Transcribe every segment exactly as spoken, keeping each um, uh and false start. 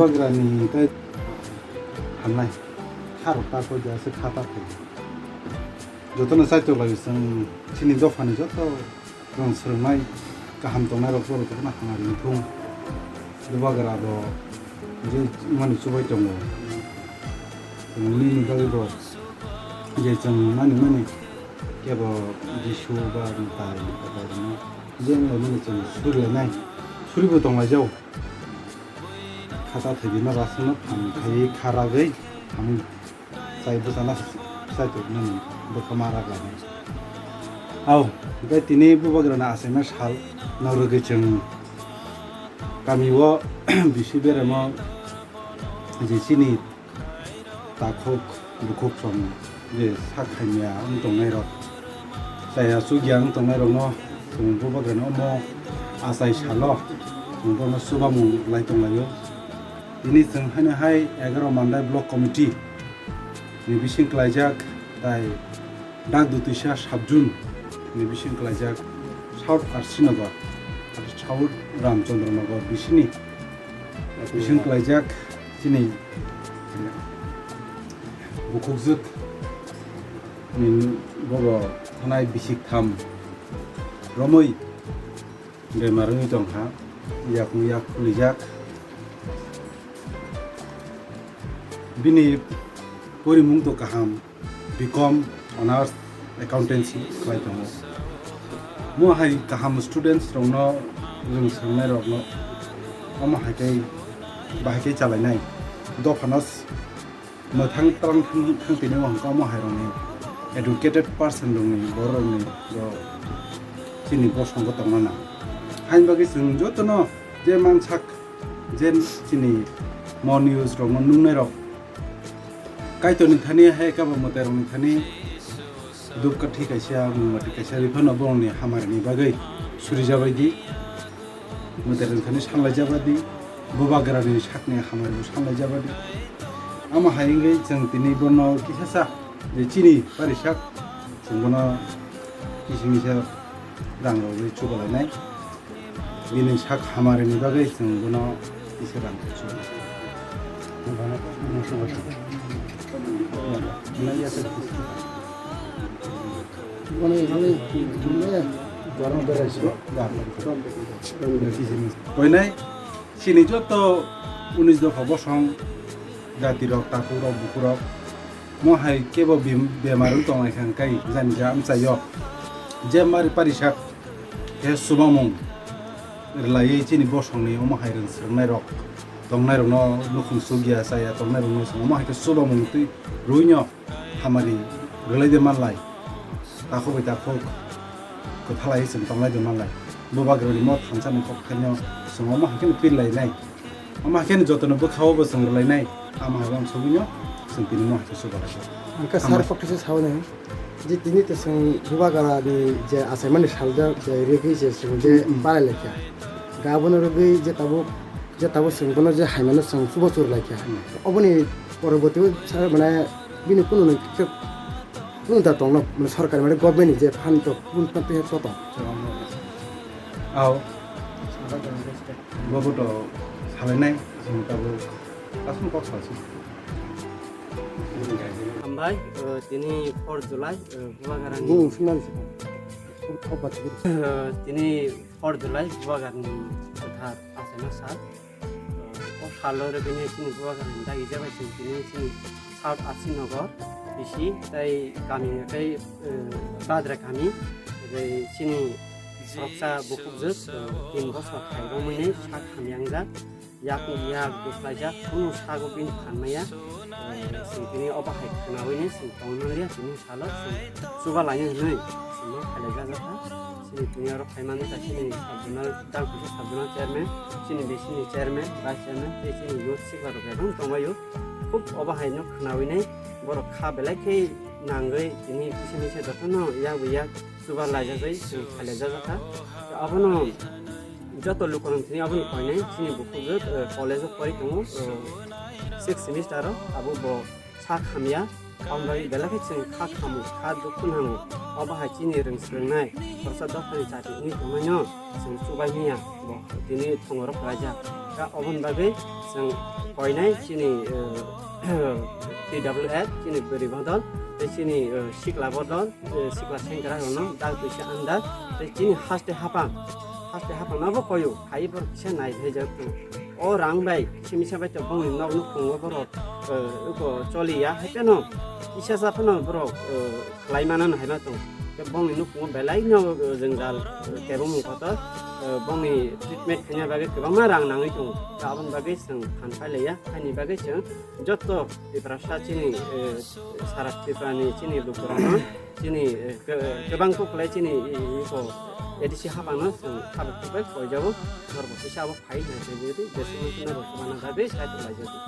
Bubagrani tei hamnai kharok ta koi da se kha ta thai. Jotono chaitok lai chwng chini dophani joto rang swrwngnai kaham tongnai rok borok jotono hamari wngthung. Bubagra bo je mani chubai tongo. Chwng nini bagwi bo je chwng mani mani kebo Jisu ba mwtai mwtai rokno je wnglaimani chwng surilainai suribo tonglaijao. Khata thwibino rasongno phan khaiwi kha ragwi hamwi chai bwchana chaitok nani bwkha ma raglainai. Au, hwnkhe tini Bubagrani achaima sal no rwgwi chwng kamio bisi beremo je chini takhuk bukhuk song je sak hamya wng tongnai rok, chaya chukya wng tongnai rokno chwng Bubagrani omo achai salo chwng bono chubamung lai tonglaio. Tini chwng haino hai egaroh Mandai Block Committee ni bising klaijak tai Dagdutisa Sub-Zone ni bising klaijak South R C Nagar, South Ramchandra Nagar bisini bising klaijak chini bukhukjwk ni bobo thanai bisik tham romwi bemar wngwi tongkha, yakung yak phulijak. Bini porimung to kaham, B Com, Honours, Accountancy khlai tongo. Mo hai kaham students rokno, rwng swrwngnairokno omo hai khe bahai khe chalainai. Dophano s-, mwthang twlang thang, thang tini o hwnkhe omo hai rokni educated person rokni, borok rokni bo chini bosongo tongna nang. Haini bagwi chwng jotono je mansak, je chini mo news rokno nungnairok, Kaitorni thani hai khe bo mwtairokni thani dupkathi kaisa, mungmati kaisa ri phano borokni hamarini bagwi surijabaidi, mwtairokni thani sanlaijabaidi, Bubagrani sakni hamaribo sanlaijabaidi. Omo hai wngwi chwng tini bono kisasa je chini parisak, chwng bono kisa misa rang rwgwi chubalainai. Bini sak hamarini bagwi chwng bono kisa rang chugo. Koinai chini joto unis dopha bosong jatirok, takhurok, bukhurok, mo hai kebo bem-, bemar wng tongnai kha, hwnkhe jani ja amchaio je mari parisak khe chubamung rwlaiwi chini bosongni omo hai rwng swrwngnairok tongnairokno nukhung sukya chaya tongnairokno chwng omo hai khe chubamung twi rwino hamari rwlai de manlai, takhuk bai takhuk kwthalai chwng tonglai de manlai. Bubagrani mo thansa ni kok thaino chwng omo hai kheno pil lainai. Omo hai kheno jotono bwkha-o bo chwng rwlainai. Omo hai uansugwino chwng tini mo hai khe chubalai kha. Ang khe sir kokthaisa saui nai. Je tini to chwng Bubagrani je achaimani saljak je rwgwi je chwng je Mm, mm. Balai lai kha. Ga bono rwgwi je tabuk, je tabuk chwng bono je haimano chwng chubachu rwlai kha. Mm. Oboni poroborti o sa mane bini kunu no khe kunu da tongno mane sorkari mane government ni je fund to kunu fund to to to. Au. Bobo to salainai chwng tabuk aswk kok salsi. Hambai, uh, tini four July, uh, Bubagrani Bung sunani se. Kok bachi. Uh, tini four July Bubagrani kwthar achaima sal. Uh, o salo rwgwini chini Bubagrani dagi jabai chwng tini chini South R C Nagar bisi tei kami tei, uh, Badra kami, tei chini khoroksa bukhukjwk, uh, tin bosor khairokmani sak hamya wngjak. Yak yak bwslaijak, kunu sago bini phan maya. Eh, chwng tini obo hai khwnawi ni chwng tongwi manliya, tini salo chwng chuba lainai hwnwi chwngno khailaijakha. Chini tini oro phaimani ta chini sub-zonal, dang kisa sub-zonal chairman, chini B C ni chairman, vice chairman, tei chini youth sikla rok ebong tongbaio. Khub obo hai no khwnawi nai borok kha belai khe nangwi tini kisa misa jotono yak bai yak chuba laijagwi chwng khailaijakha. Abono joto lukurok thini abono koinai chini bukhuk, eh, college o pori tongo, eh, sixth semester o, abo bo sak hamya. Aboni bagwi belai khe chwng kha khamu, kha dukhu nango. Obo hai chini rwng swrwngnai khoroksa dophani chati wngwi tongnaino chwng chubai manya, bo tini thongoro kwlaijak. Ta oboni bagwi chwng koinai chini, eh, T W F, chini bwrwi bodol, tei chini, eh, sikla bodol, eh, sikla sengkrak rokno dal twisa andar, tei chini haste hapang, haste hapang no bo koyo, hai borok kisa nai thai jak tu. O rang bai, kisa misa bai to bongni nok nukhungo borok, eh, uko choliya, hai phano kisa sa phano borok, eh, khlai mano no hai ma tong. Tei bongni nukhungo belai no, eh, jwngjal, eh, kebo mung kotor, eh, bongni treatment khaina bagwi kwbangma rang nangwi tongo. Ta aboni bagwi chwng phan pailaiya, haini bagwi chwng joto Tiprasa chini, eh, sara Tripura ni chini lukurokno chini, eh, ke-, kwbang kuk khlai chini, eh, iko A D C hapangno chwng khabuk kuk bai koijago, norok kisa abo phai nai tei bwrwi jeswk mantwino rok chubana bagwi side o laijagwi.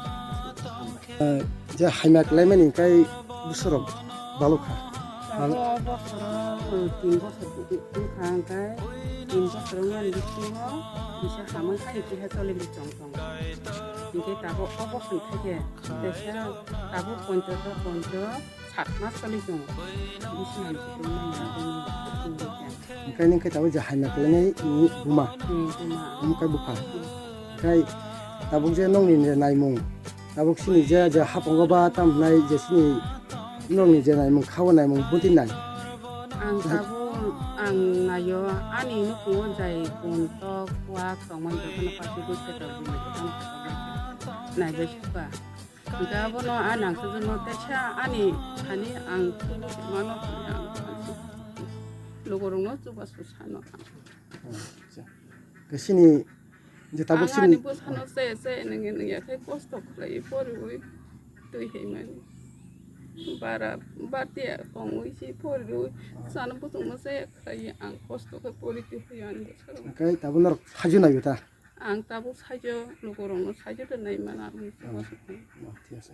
Hambai. Eh, je haima khlaimani hwnkhe bwswrok balukha. Abo bosoro, eh, tin bosor wngkha hwnkhe, tin bosor wngmani bisingo kisa hamwi hai keha choli chong tongo. Hinkhe tabuk o bosong theke teisa tabuk poncho to poncho sat mas choli tongo. Bisi hamsukmani aboni hwnkhe. Hwnkhe nini khe tabuk je haima khlainai ni buma. Hmm, buma. Buma khe bupha. Hmm. Hwnkhe tabuk je nongni je naimung, tabuk sini je, je hapango ba tam hwnai je sini nongni je naimung, khao naimung, buti nai. Ang tabuk ang naio, ani nukhungo jai kuntok, kwak tongmani jotono pachi gui khe tongmani jotono naibai sukha. Hwnkhe abono a nangkukjwkno teisa ani thani ang thubu se mano hwnwi ang lukurokno chubachu sano ang. Acha. Khe sini je tabuk ang sini ani bwsano se se nungya nungya khe kosto khlaiwi poriwi twi himani. Bara batiya tongwi se poriwi chana bwswngno se khlaiwi ang kosto khe pori twi hoi ani bwsarok. Khe tabuk norok thajwi naio ta? Ang tabuk saijo lukurokno saijo de nai mana ang. Oh, thik ase.